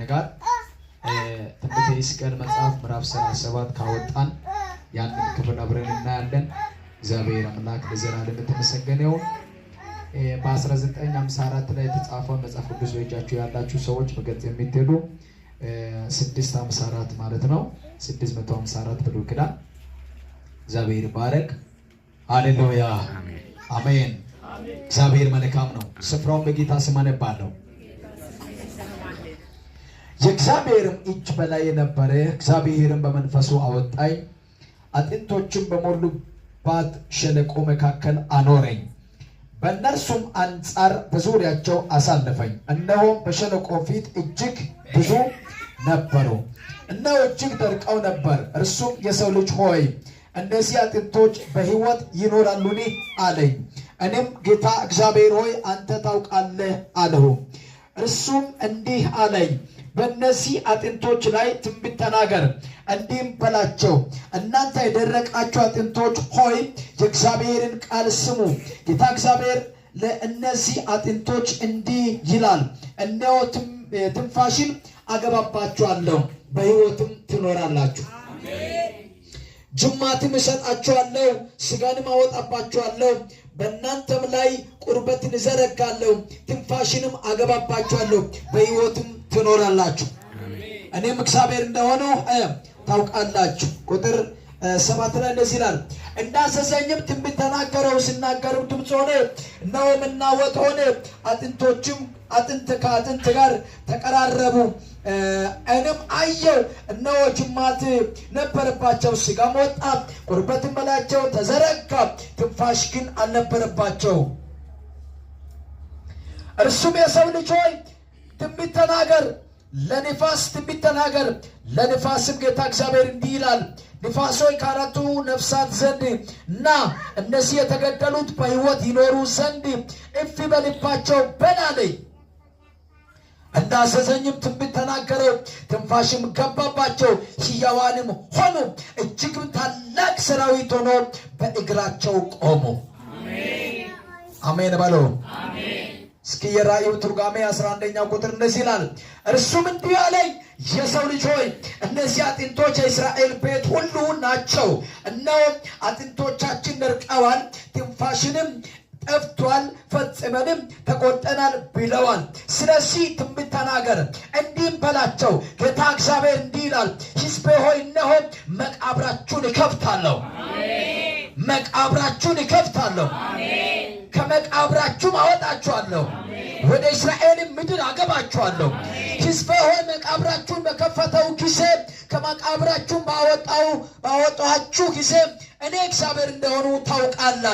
ጋር ትንቢተ ሕዝቅኤል መጽሐፍ ምዕራፍ 37 ካወጣን ያንን ክፍል አብረን እናያለን። እግዚአብሔር አምላክ ለዘላለም የተመሰገነ ይሁን። በ1954 ላይ የተጻፈውን መጽሐፍ ቅዱስ በእጃችሁ ያላችሁ ሰዎች በገጽ የምትሄዱ 654 ማለት ነው። 654 ብሉይ ኪዳን። እግዚአብሔር ይባረክ። ሃሌሉያ አሜን። እግዚአብሔር መልካም ነው። ስፍራውን በጌታ ስም አነባለሁ። የእግዚአብሔርም እጅ በላይ ነበረ፣ እግዚአብሔርም በመንፈሱ አወጣኝ፣ አጥንቶችም በሞሉባት ሸለቆ መካከል አኖረኝ። በእነርሱም አንጻር በዙሪያቸው አሳለፈኝ። እነሆም በሸለቆ ፊት እጅግ ብዙ ነበሩ፣ እነሆ እጅግ ደርቀው ነበር። እርሱም የሰው ልጅ ሆይ፣ እነዚህ አጥንቶች በሕይወት ይኖራሉን? አለኝ። እኔም ጌታ እግዚአብሔር ሆይ፣ አንተ ታውቃለህ አልሁ። እርሱም እንዲህ አለኝ፣ በእነዚህ አጥንቶች ላይ ትንቢት ተናገር፣ እንዲህም በላቸው፣ እናንተ የደረቃችሁ አጥንቶች ሆይ፣ የእግዚአብሔርን ቃል ስሙ። ጌታ እግዚአብሔር ለእነዚህ አጥንቶች እንዲህ ይላል፣ እነሆ ትንፋሽን አገባባችኋለሁ፣ በሕይወትም ትኖራላችሁ። ጅማትም እሰጣችኋለሁ፣ ስጋንም አወጣባችኋለሁ፣ በእናንተም ላይ ቁርበትን እዘረጋለሁ፣ ትንፋሽንም አገባባችኋለሁ፣ በሕይወትም ትኖራላችሁ። እኔም እግዚአብሔር እንደሆንሁ ታውቃላችሁ። ቁጥር 7 ላይ እንደዚህ ይላል። እንዳዘዘኝም ትንቢት ተናገረው፣ ሲናገርም ድምፅ ሆነ፣ እነሆ መናወጥ ሆነ፣ አጥንቶችም አጥንት ከአጥንት ጋር ተቀራረቡ። እኔም አየሁ፣ እነሆ ጅማት ነበረባቸው፣ ስጋም ወጣ፣ ቁርበትም በላያቸው ተዘረጋ፣ ትንፋሽ ግን አልነበረባቸው። እርሱም የሰው ልጅ ሆይ፣ ትንቢት ተናገር፣ ለንፋስ ትንቢት ተናገር። ለንፋስም ጌታ እግዚአብሔር እንዲህ ይላል፣ ንፋስ ሆይ፣ ከአራቱ ነፍሳት ዘንድ ና፣ እነዚህ የተገደሉት በሕይወት ይኖሩ ዘንድ እፍ በልባቸው በል አለኝ። እንዳዘዘኝም ትንቢት ተናገረው፣ ትንፋሽም ገባባቸው፣ ሕያዋንም ሆኑ፣ እጅግም ታላቅ ሰራዊት ሆኖ በእግራቸው ቆሙ። አሜን በሉ። እስኪ የራእዩ ትርጓሜ 11ኛው ቁጥር እንደዚህ ይላል። እርሱም እንዲህ አለኝ፣ የሰው ልጅ ሆይ፣ እነዚህ አጥንቶች የእስራኤል ቤት ሁሉ ናቸው። እነሆ አጥንቶቻችን ደርቀዋል፣ ትንፋሽንም ጠፍቷል፣ ፈጽመንም ተቆርጠናል ብለዋል። ስለዚህ ትንቢት ተናገር፣ እንዲህም በላቸው፣ ጌታ እግዚአብሔር እንዲህ ይላል፣ ሕዝቤ ሆይ፣ እነሆ መቃብራችሁን እከፍታለሁ፣ መቃብራችሁን እከፍታለሁ፣ ከመቃብራችሁም አወጣችኋለሁ፣ ወደ እስራኤልም ምድር አገባችኋለሁ። ሕዝቤ ሆይ፣ መቃብራችሁን በከፈተው ጊዜ፣ ከመቃብራችሁም ባወጣኋችሁ ጊዜ እኔ እግዚአብሔር እንደሆንሁ ታውቃላችሁ።